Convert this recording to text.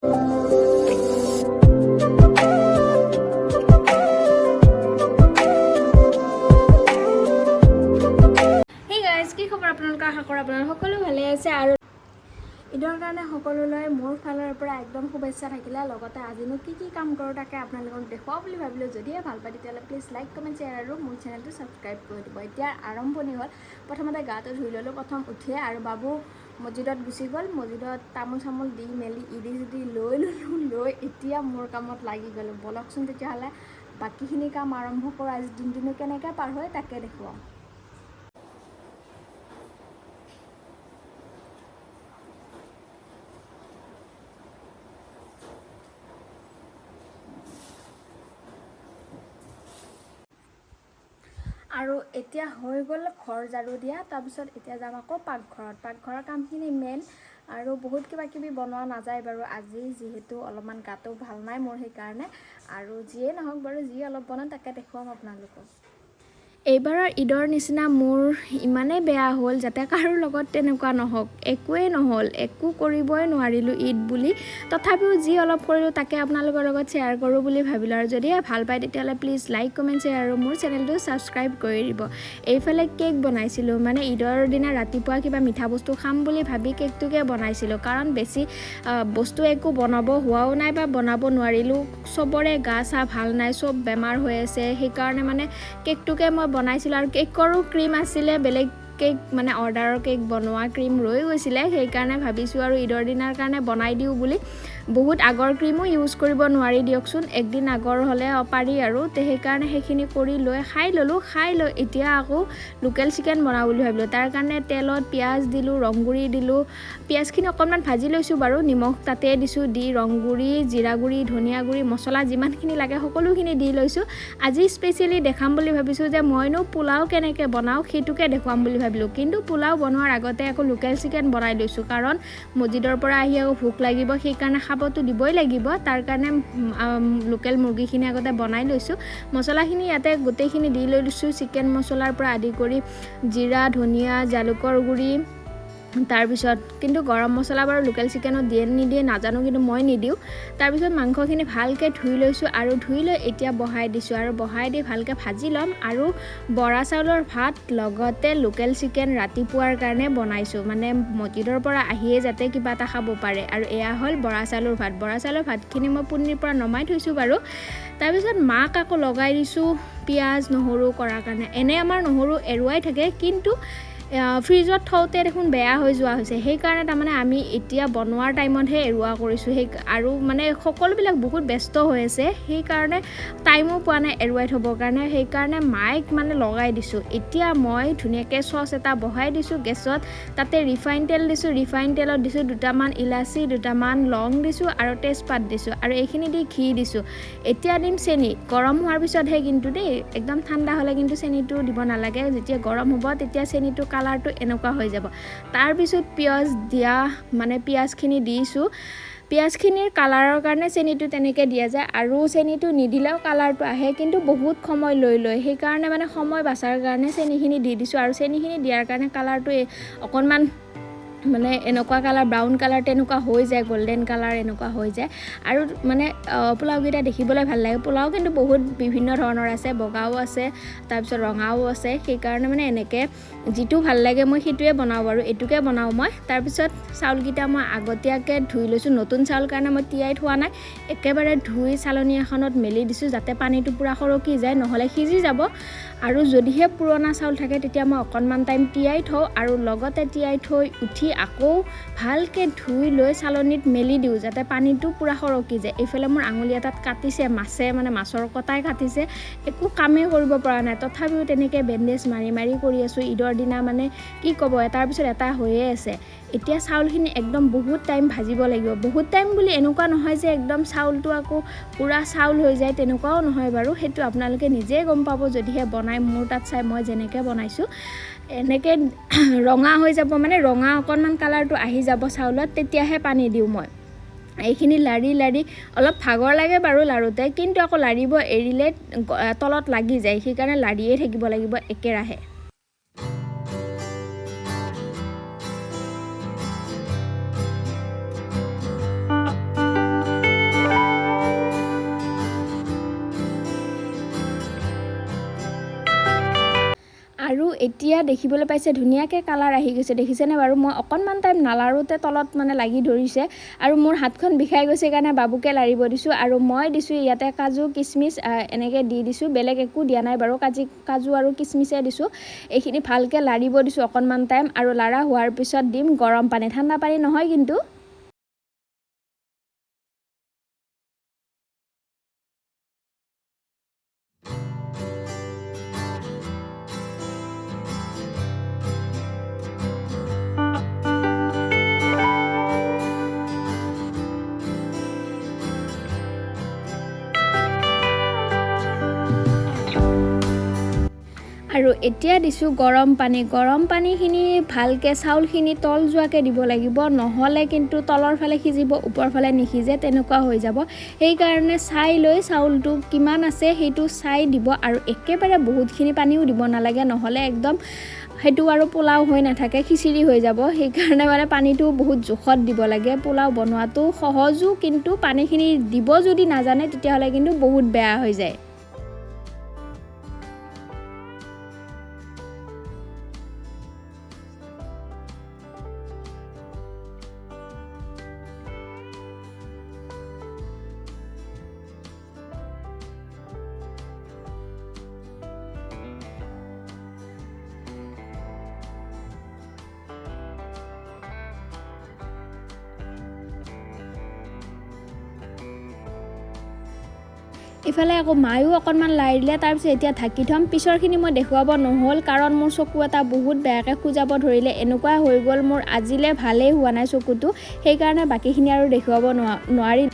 Hey guys, কি খবৰ আপোনালোকৰ? আশা কৰোঁ আপোনালোক সকলো ভালে আছে। আৰু ঈদৰ কাৰণে সকলোলৈ মোৰ ফালৰ পৰা একদম শুভেচ্ছা থাকিলে। লগতে আজিনো কি কি কাম কৰোঁ, তাকে আপোনালোকক দেখুৱাওঁ বুলি ভাবিলোঁ। যদিহে ভাল পায়, তেতিয়াহ'লে প্লিজ লাইক, কমেণ্ট, শ্বেয়াৰ আৰু মোৰ চেনেলটো ছাবস্ক্ৰাইব কৰি দিব। এতিয়া আৰম্ভণি হ'ল। প্ৰথমতে গাটো ধুই ল'লোঁ প্ৰথম উঠিয়ে আৰু বাবু মছজিদত গুচি গ'ল। মছজিদত তামোল চামোল দি মেলি ইদি চিদি লৈ ল'লোঁ। লৈ এতিয়া মোৰ কামত লাগি গ'লোঁ। ব'লকচোন তেতিয়াহ'লে, বাকীখিনি কাম আৰম্ভ কৰোঁ। আজি দিনটোনো কেনেকৈ পাৰ হয়, তাকে দেখুৱাওঁ। আৰু এতিয়া হৈ গ'ল ঘৰ ঝাৰু দিয়া। তাৰপিছত এতিয়া যাম আকৌ পাকঘৰত। পাকঘৰৰ কামখিনি মেইন আৰু বহুত কিবা কিবি বনোৱা নাযায় বাৰু আজি, যিহেতু অলপমান গাটো ভাল নাই মোৰ, সেইকাৰণে। আৰু যিয়ে নহওক বাৰু, যি অলপ বনাওঁ তাকে দেখুৱাম আপোনালোকক। এইবাৰৰ ঈদৰ নিচিনা মোৰ ইমানেই বেয়া হ'ল, যাতে কাৰো লগত তেনেকুৱা নহওক। একোৱেই নহ'ল, একো কৰিবই নোৱাৰিলোঁ ঈদ বুলি। তথাপিও যি অলপ কৰিলোঁ, তাকে আপোনালোকৰ লগত শ্বেয়াৰ কৰোঁ বুলি ভাবিলোঁ। আৰু যদিহে ভাল পায়, তেতিয়াহ'লে প্লিজ লাইক, কমেণ্ট, শ্বেয়াৰ আৰু মোৰ চেনেলটো ছাবস্ক্ৰাইব কৰি দিব। এইফালে কেক বনাইছিলোঁ, মানে ঈদৰ দিনা ৰাতিপুৱা কিবা মিঠা বস্তু খাম বুলি ভাবি কেকটোকে বনাইছিলোঁ, কাৰণ বেছি বস্তু একো বনাব হোৱাও নাই বা বনাব নোৱাৰিলোঁ। চবৰে গা চা ভাল নাই, চব বেমাৰ হৈ আছে। সেইকাৰণে মানে কেকটোকে মই বনাইছিলোঁ। আৰু কেকৰো ক্ৰীম আছিলে, বেলেগ কেক মানে অৰ্ডাৰৰ কেক বনোৱা ক্ৰীম ৰৈ গৈছিলে। সেইকাৰণে ভাবিছোঁ আৰু ঈদৰ দিনাৰ কাৰণে বনাই দিওঁ বুলি। বহুত আগৰ ক্ৰীমো ইউজ কৰিব নোৱাৰি দিয়কচোন, একদিন আগৰ হ'লে পাৰি। আৰু সেইকাৰণে সেইখিনি কৰি লৈ খাই ল'লোঁ। খাই লৈ এতিয়া আকৌ লোকেল চিকেন বনাওঁ বুলি ভাবিলোঁ। তাৰ কাৰণে তেলত পিঁয়াজ দিলোঁ, ৰংগুড়ি দিলোঁ। পিঁয়াজখিনি অকণমান ভাজি লৈছোঁ বাৰু, নিমখ তাতে দিছোঁ। দি ৰংগুড়ি, জিৰা গুড়ি, ধনিয়া গুড়ি, মছলা যিমানখিনি লাগে সকলোখিনি দি লৈছোঁ। আজি স্পেচিয়েলি দেখাম বুলি ভাবিছোঁ যে মইনো পোলাও কেনেকৈ বনাওঁ, সেইটোকে দেখুৱাম বুলি ভাবিলোঁ। কিন্তু পোলাও বনোৱাৰ আগতে আকৌ লোকেল চিকেন বনাই লৈছোঁ, কাৰণ মছজিদৰ পৰা আহি আকৌ ভোক লাগিব, সেইকাৰণে খাবতো দিবই লাগিব। তাৰ কাৰণে লোকেল মুৰ্গীখিনি আগতে বনাই লৈছোঁ। মছলাখিনি ইয়াতে গোটেইখিনি দি লৈ লৈছোঁ, চিকেন মছলাৰ পৰা আদি কৰি জিৰা, ধনিয়া, জালুকৰ গুড়ি। তাৰপিছত কিন্তু গৰম মছলা বাৰু লোকেল চিকেনত দিয়ে নিদিয়ে নাজানো, কিন্তু মই নিদিওঁ। তাৰপিছত মাংসখিনি ভালকৈ ধুই লৈছোঁ আৰু ধুই লৈ এতিয়া বহাই দিছোঁ আৰু বহাই দি ভালকৈ ভাজি ল'ম। আৰু বৰা চাউলৰ ভাত লগতে লোকেল চিকেন ৰাতিপুৱাৰ কাৰণে বনাইছোঁ, মানে মছজিদৰ পৰা আহিয়ে যাতে কিবা এটা খাব পাৰে। আৰু এয়া হ'ল বৰা চাউলৰ ভাত। বৰা চাউলৰ ভাতখিনি মই পুন্নিৰ পৰা নমাই থৈছোঁ বাৰু। তাৰপিছত মাক আকৌ লগাই দিছোঁ পিঁয়াজ নহৰু কৰাৰ কাৰণে। এনেই আমাৰ নহৰু এৰুৱাই থাকে, কিন্তু ফ্ৰিজত থওঁতে দেখোন বেয়া হৈ যোৱা হৈছে। সেইকাৰণে তাৰমানে আমি এতিয়া বনোৱাৰ টাইমতহে এৰুৱা কৰিছোঁ। সেই আৰু মানে সকলোবিলাক বহুত ব্যস্ত হৈ আছে, সেইকাৰণে টাইমো পোৱা নাই এৰুৱাই থ'বৰ কাৰণে। সেইকাৰণে মাইক মানে লগাই দিছোঁ। এতিয়া মই ধুনীয়াকৈ চচ এটা বহাই দিছোঁ গেছত, তাতে ৰিফাইন তেল দিছোঁ। ৰিফাইন তেলত দিছোঁ দুটামান ইলাচি, দুটামান লং দিছোঁ আৰু তেজপাত দিছোঁ আৰু এইখিনি দি ঘি দিছোঁ। এতিয়া দিম চেনি, গৰম হোৱাৰ পিছতহে কিন্তু দেই, একদম ঠাণ্ডা হ'লে কিন্তু চেনিটো দিব নালাগে। যেতিয়া গৰম হ'ব, তেতিয়া চেনিটো কালাৰটো এনেকুৱা হৈ যাব। তাৰপিছত পিঁয়াজ দিয়া, মানে পিঁয়াজখিনি দিছোঁ। পিঁয়াজখিনিৰ কালাৰৰ কাৰণে চেনিটো তেনেকৈ দিয়া যায় আৰু চেনিটো নিদিলেও কালাৰটো আহে, কিন্তু বহুত সময় লৈ লয়। সেইকাৰণে মানে সময় বাচাৰ কাৰণে চেনিখিনি দি দিছোঁ। আৰু চেনিখিনি দিয়াৰ কাৰণে কালাৰটো অকণমান মানে এনেকুৱা কালাৰ, ব্ৰাউন কালাৰ তেনেকুৱা হৈ যায়, গল্ডেন কালাৰ এনেকুৱা হৈ যায় আৰু মানে পোলাওকেইটা দেখিবলৈ ভাল লাগে। পোলাও কিন্তু বহুত বিভিন্ন ধৰণৰ আছে, বগাও আছে, তাৰপিছত ৰঙাও আছে। সেইকাৰণে মানে এনেকৈ যিটো ভাল লাগে মই সেইটোৱে বনাওঁ বাৰু, এইটোকে বনাওঁ মই। তাৰপিছত চাউলকেইটা মই আগতীয়াকৈ ধুই লৈছোঁ। নতুন চাউল কাৰণে মই তিয়াই থোৱা নাই, একেবাৰে ধুই চালনী এখনত মেলি দিছোঁ, যাতে পানীটো পূৰা সৰকি যায়, নহ'লে সিজি যাব। আৰু যদিহে পুৰণা চাউল থাকে, তেতিয়া মই অকণমান টাইম তিয়াই থওঁ আৰু লগতে তিয়াই থৈ উঠি আকৌ ভালকৈ ধুই লৈ চালনীত মেলি দিওঁ, যাতে পানীটো পূৰা সৰকি যায়। এইফালে মোৰ আঙুলি এটাত কাটিছে মাছে, মানে মাছৰ কটাই কাটিছে। একো কামেই কৰিব পৰা নাই, তথাপিও তেনেকৈ বেণ্ডেজ মাৰি মাৰি কৰি আছোঁ। ঈদৰ দিনা মানে কি ক'ব, এটাৰ পিছত এটা হৈয়ে আছে। এতিয়া চাউলখিনি একদম বহুত টাইম ভাজিব লাগিব। বহুত টাইম বুলি এনেকুৱা নহয় যে একদম চাউলটো আকৌ পূৰা চাউল হৈ যায়, তেনেকুৱাও নহয় বাৰু। সেইটো আপোনালোকে নিজেই গম পাব যদিহে বনাই মোৰ তাত চাই। মই যেনেকৈ বনাইছোঁ, এনেকৈ ৰঙা হৈ যাব, মানে ৰঙা অকণমান কালাৰটো আহি যাব চাউলত, তেতিয়াহে পানী দিওঁ মই। এইখিনি লাৰি লাৰি অলপ ভাগৰ লাগে বাৰু লাৰোঁতে, কিন্তু আকৌ লাৰিব এৰিলে তলত লাগি যায়। সেইকাৰণে লাৰিয়ে থাকিব লাগিব একেৰাহে। এতিয়া দেখিবলৈ পাইছে ধুনীয়াকৈ কালাৰ আহি গৈছে, দেখিছেনে বাৰু? মই অকণমান টাইম নালাৰোঁতে তলত মানে লাগি ধৰিছে আৰু মোৰ হাতখন বিষাই গৈছে, সেইকাৰণে বাবুকে লাৰিব দিছোঁ। আৰু মই দিছোঁ ইয়াতে কাজু কিচমিচ এনেকৈ দি দিছোঁ, বেলেগ একো দিয়া নাই বাৰু, কাজু আৰু কিচমিচে দিছোঁ। এইখিনি ভালকৈ লাৰিব দিছোঁ অকণমান টাইম। আৰু লাৰা হোৱাৰ পিছত দিম গৰম পানী, ঠাণ্ডা পানী নহয় কিন্তু। আৰু এতিয়া দিছোঁ গৰম পানী। গৰম পানীখিনি ভালকৈ চাউলখিনি তল যোৱাকৈ দিব লাগিব, নহ'লে কিন্তু তলৰ ফালে সিজিব, ওপৰ ফালে নিসিজে, তেনেকুৱা হৈ যাব। সেইকাৰণে চাই লৈ চাউলটো কিমান আছে সেইটো চাই দিব। আৰু একেবাৰে বহুতখিনি পানীও দিব নালাগে, নহ'লে একদম সেইটো আৰু পোলাও হৈ নাথাকে, খিচিৰি হৈ যাব। সেইকাৰণে মানে পানীটো বহুত জোখত দিব লাগে। পোলাও বনোৱাটো সহজো, কিন্তু পানীখিনি দিব যদি নাজানে তেতিয়াহ'লে কিন্তু বহুত বেয়া হৈ যায়। ইফালে আকৌ মায়ো অকণমান লাই দিলে, তাৰপিছত এতিয়া ঢাকি থ'ম। পিছৰখিনি মই দেখুৱাব নহ'ল, কাৰণ মোৰ চকু এটা বহুত বেয়াকৈ খোজাব ধৰিলে, এনেকুৱা হৈ গ'ল মোৰ আজিলৈ ভালেই হোৱা নাই চকুটো, সেইকাৰণে বাকীখিনি আৰু দেখুৱাব নোৱাৰিলোঁ।